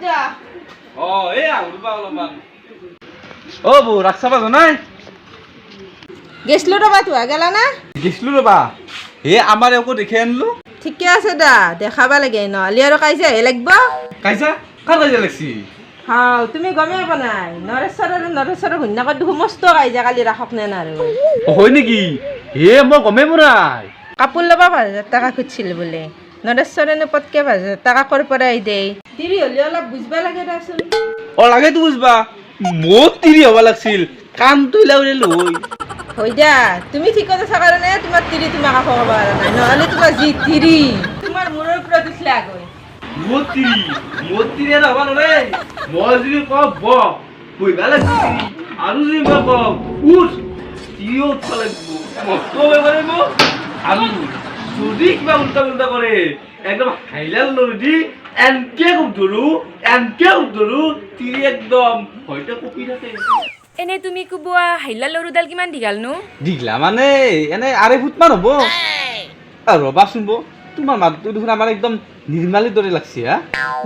যা। অ এই আহো অলপমান। অ বৌ ৰাস চাবা নাই? গেছলো ৰবা, তুৱা গেলা না? গেছলো ৰবা, হে আমাৰ একো দেখি আনলো। ঠিকে আছে দা, দেখাবা লাগে নহ'লে আৰু কাজিয়াহে লাগব। কাজিয়া? কাৰ কাজিয়া লাগছি? হাও তুমি গমেই পোৱা নাই, নৰেশ্বৰ আৰু নৰেশ্বৰৰ ঘৈণীয়েকৰ দেখোন মস্ত কাজিয়া কালি ৰাসক নে আৰু। হয় নেকি? হে মই গমেই পোৱা নাই। কাপোৰ ল'ব 5000 টকা খুজিছিল বোলে, নৰেশ্বৰেনো পটকে 5000 টকা ক'ৰ পৰাই দেই? তিৰি হ'লে অলপ বুজবা লাগে দেচোন। অ লাগেতো বুজবা, মোৰ তিৰি হ'ব লাগছিল, কামটো লাউৰিলো হয়। হয় দা, তুমি ঠিক আছা কাৰণে তোমাৰ তিৰি তোমাক আকৌ ক'ব পৰা নাই, নহ'লে তোমাৰ যি তিৰি তোমাৰ মূৰৰ ওপৰত উঠলে আগৈ। মোৰ তিৰি, মোৰ তিৰি আৰু হ'ব নোৱাৰে। মই যদি কওঁ বহ, বহিবা লাগব তিৰি, আৰু যদি মই কওঁ উঠ, তিৰিও উঠব লাগব, মস্ত হ'ব পাৰিব। আৰু যদি কিবা উল্টা পুল্টা কৰে, একদম হাইলাল লৰি দি এনকে কোব ধৰো, এনকে কোব ধৰো, তিৰি একদম ভয়তে কঁপি থাকে। এনে তুমি কোবোৱা হাইলাল লৰুডাল কিমান দীঘালনো? দীঘলা মানে এনে 2.5 ফুটমান হ'ব। ৰবাচোন বৌ, তোমাৰ মাতটো দেখোন আমাৰ একদম নিৰ্মালীৰ দৰে লাগছে। হা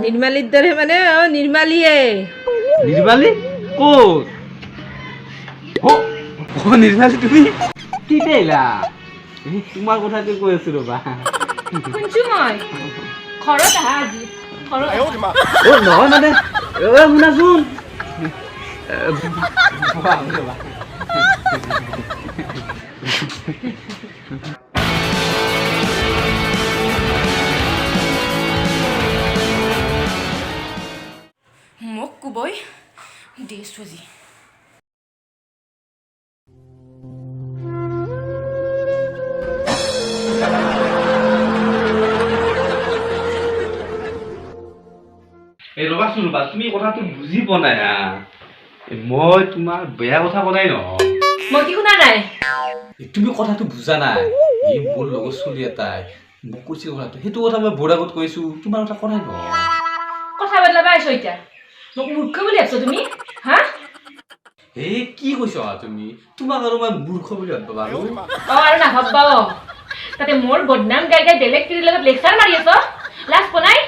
নিৰ্মালীৰ দৰে মানে? অ নিৰ্মালীয়ে। নিৰ্মালী ক'ত? অ নিৰ্মালী তুমি কেতিয়া আহিলা? তোমাৰ কথাটো কৈ আছো ৰবা। শুনছো মই, ঘৰত আহা আজি। অ নহয় মানে শুনাচোন, মোক কোবই দিছো আজি। এই ৰবাচোন ৰবা, তুমি কথাটো বুজি পোৱা নাই। মই তোমাৰ বেয়া কথা কোৱা নাই নহয়। মই কি শুনা নাই? তুমি কথাটো বুজা নাই। এই মোৰ লগৰ ছোৱালী এটাই মোক কৈছিল কথাটো, সেইটো কথা মই বৰ আগত কৈছো, তোমাৰ কথা কোৱা নাই নহয়। কথা বদলাবা আহিছ এতিয়া, মোক মূৰ্খ বুলি ভাবছ তুমি? হা এই কি কৈছ তুমি? তোমাক আৰু মই মূৰ্খ বুলি ভাববা পাৰো? অ আৰু নাভাববা। অ তাতে মোৰ বদনাম গাই গাই বেলেগ তিৰিৰ লগত লেকচাৰ মাৰি আছ, লাজ পোৱা নাই?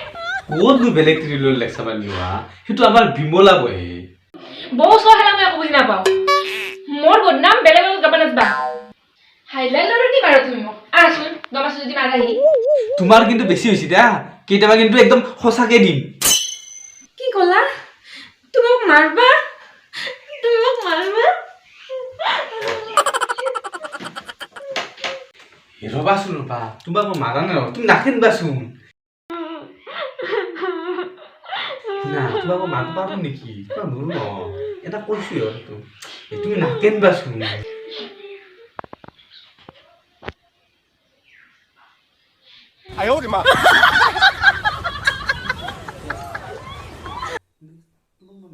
ক'তনো বেলেগ তিৰিৰ লগত লেকচাৰ মাৰিলো? হা সেইটো আমাৰ বিমলা বহে। বৌ চহেলা মই একো বুজি নাপাওঁ, মোৰ বদনাম বেলেগৰ লগত গাব নাযাবা। হাইলাল লৰু দি মাৰা তুমি মোক, আহচোন দম আছে যদি মাৰাহি। তোমাৰ কিন্তু বেছি হৈছে দা, কেতিয়াবা কিন্তু একদম সঁচাকে দিম। কি ক'লা? তুমি মোক মাৰবা? তুমি মোক মাৰবা? ৰবাচোন ৰবা, তোমাক মই মাৰা নাই, তুমি নাকিনবাচোন। না তোমাক মই মাৰিব পাৰো নেকি? তোমাক নোৱাৰো ন, এটা কৈছো তুমি নাকেনবাচোন।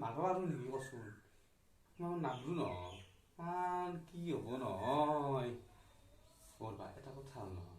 মাৰিব পাৰো নেকি কচোন? তোমাক নামৰো ন, কি হ'ব নহয়। এটা কথা নহয়।